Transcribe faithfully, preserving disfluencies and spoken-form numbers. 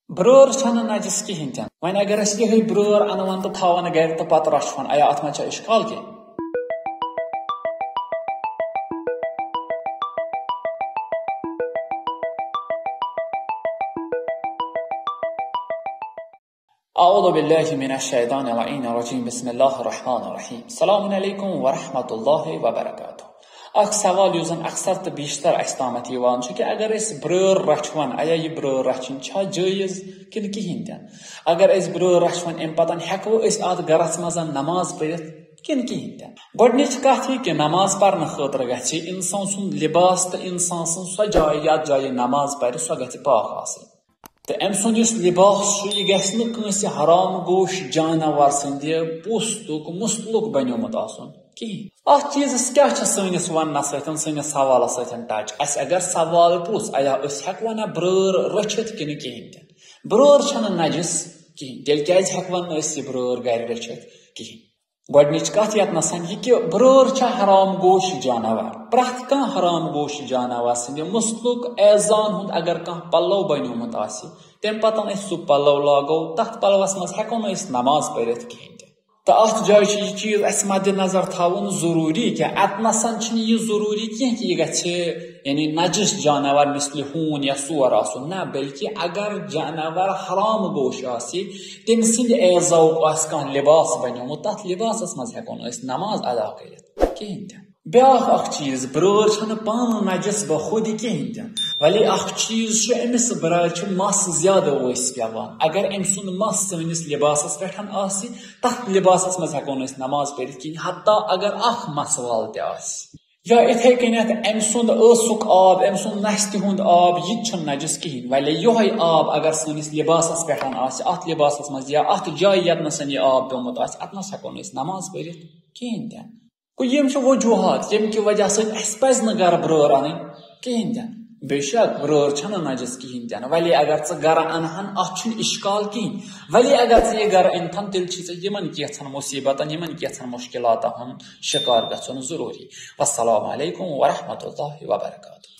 برٲر چھنہٕ نجس کِہینۍ تہِ نہٕ۔ وۄنۍ اگر أسۍ یِہے برٲر انون تہٕ تھاون گرِ تہٕ پتہٕ رچھون، ایا اتھ منٛز چھا اشکال کینٛہہ؟ اعوذ باللہ من الشیطان اللعین الرجیم، بسم اللہ الرحمن الرحیم، السلام علیکم ورحمۃ اللہ وبرکاتہ۔ اکھ سوال یُس زن اکثر تہٕ بیشتر اسہِ تامتھ یِوان چھُ کہِ اگر أسۍ برٲر رچھون، ایا یہِ برٲر رچھٕنۍ چھا جٲیز کِنہٕ کِہینۍ تہِ نہٕ؟ اگر أسۍ برٲر رچھون، امہِ پتن ہیکو أسۍ اتھ گرس منٛز نماز پٔرِتھ کِنہٕ کِہینۍ تہِ نہٕ؟ گۄڈٕنِچ کتھ یہِ کہِ نماز پرنہٕ خٲطرٕ گژھِ انسان سُنٛد لباس تہٕ انسان سٕنٛز سۄ جاے یتھ جایہِ نماز پرِ، سۄ گژھِ پاک آسٕنۍ۔ تہٕ أمۍ سُنٛد یُس لباس چھُ، یہِ گژھِ نہٕ کٲنٛسہِ حرام گوش جانور سٕنٛدِ پوستُک مُستُلُک بنیومُت آسُن کِہینۍ۔ اتھ چیٖزس کیٛاہ چھِ سٲنِس وننس سۭتۍ، سٲنِس سوالس سۭتۍ touch؟ اسہِ اگر سوال پرُژھ، ایا أسۍ ہیٚکوا نہ برٲر رٔچھِتھ کِنہٕ کِہینۍ تہِ؟ برٲر چھنہٕ نجس کِہینۍ، تیٚلہِ کیٛازِ ہیٚکوا نہٕ أسۍ یہِ برٲر گرِ رٔچھِتھ کِہینۍ؟ گۄڈٕنِچ کتھ یتھ نسن یہِ کہِ برٲر چھےٚ حرام گوش جانور۔ پرٛٮ۪تھ کانٛہہ حرام گوش جانور سٕنٛدِ مُستُلُک ایزان ہُنٛد اگر کانٛہہ پلو بنیومُت آسہِ، تمہِ پتن أسۍ سُہ پلو لاگو، تتھ پلوس منٛز ہیٚکو نہٕ أسۍ نماز پٔرِتھ کِہینۍ تہِ۔ تہٕ اتھ جایہِ چھُ یہِ چیٖز اسہِ مدِ نظر تھاوُن ضروٗری کہِ اتہِ نسن چھُنہٕ یہِ ضروٗری کینٛہہ کہِ یہِ گژھِ یعنی نجس جانور مثلِ ہوٗن یا سور آسُن، نہ، بلکہِ اگر جانور حرام گوش آسہِ، تٔمۍ سٕنٛدِ ایزاہُک آسہِ کانٛہہ لباس بنیومُت، تتھ لباسس منٛز ہیٚکو نہٕ أسۍ نماز ادا کٔرِتھ کِہینۍ تہِ۔ بیٛاکھ اکھ چیٖز، برٲر چھنہٕ پانہٕ نجس بخودی کِہینۍ تہِ، ولی اکھ چیٖز چھُ، أمِس برارِ چھُ مس زیادٕ ؤسۍ پٮ۪وان۔ اگر أمۍ سُنٛد مس سٲنِس لباسس پٮ۪ٹھ آسہِ، تتھ لباسس منٛز ہیٚکو نہٕ أسۍ نماز پٔرِتھ کِہینۍ، حتیٰ اگر اکھ مس وال تہِ آسہِ۔ یا اِتھے کٔنٮ۪تھ أمۍ سُنٛد ٲسُک آب، أمۍ سُنٛد نستہِ ہُنٛد آب، یہِ تہِ چھُنہٕ نجس کِہینۍ۔ ولی یِہوٚے آب اگر سٲنِس لباسس پٮ۪ٹھ آسہِ، اتھ لباسس منٛز یا اتھ جایہِ یتنس یہِ آب پیومُت آسہِ، اتنس ہیٚکو نہٕ أسۍ نماز پٔرِتھ کِہینۍ تہِ نہٕ۔ گوٚو، یِم چھِ وجوہات، ییٚمہِ کہِ وجہ سۭتۍ اَسہِ پَزِ نہٕ گرٕ برٲر اَنٕنۍ کِہینۍ تہِ نہٕ۔ بے شک، برٲر چھَنہٕ نجس کِہینۍ تہِ نہٕ۔ ولی اگر ژٕ گرٕ اَنہٕ ہن، اَتھ چھُنہٕ اِشکال کِہینۍ۔ ولی اگر ژٕ یہِ گرٕ أنۍ تھن، تیٚلہِ چھُے ژےٚ یِمن کینٛژھن مُصیٖبتن، یِمن کینٛژھن مُشکِلاتن ہُنٛد شِکار گژھُن ضروٗری۔ والسلام علیکم ورحمۃ اللہ وبرکاتہ۔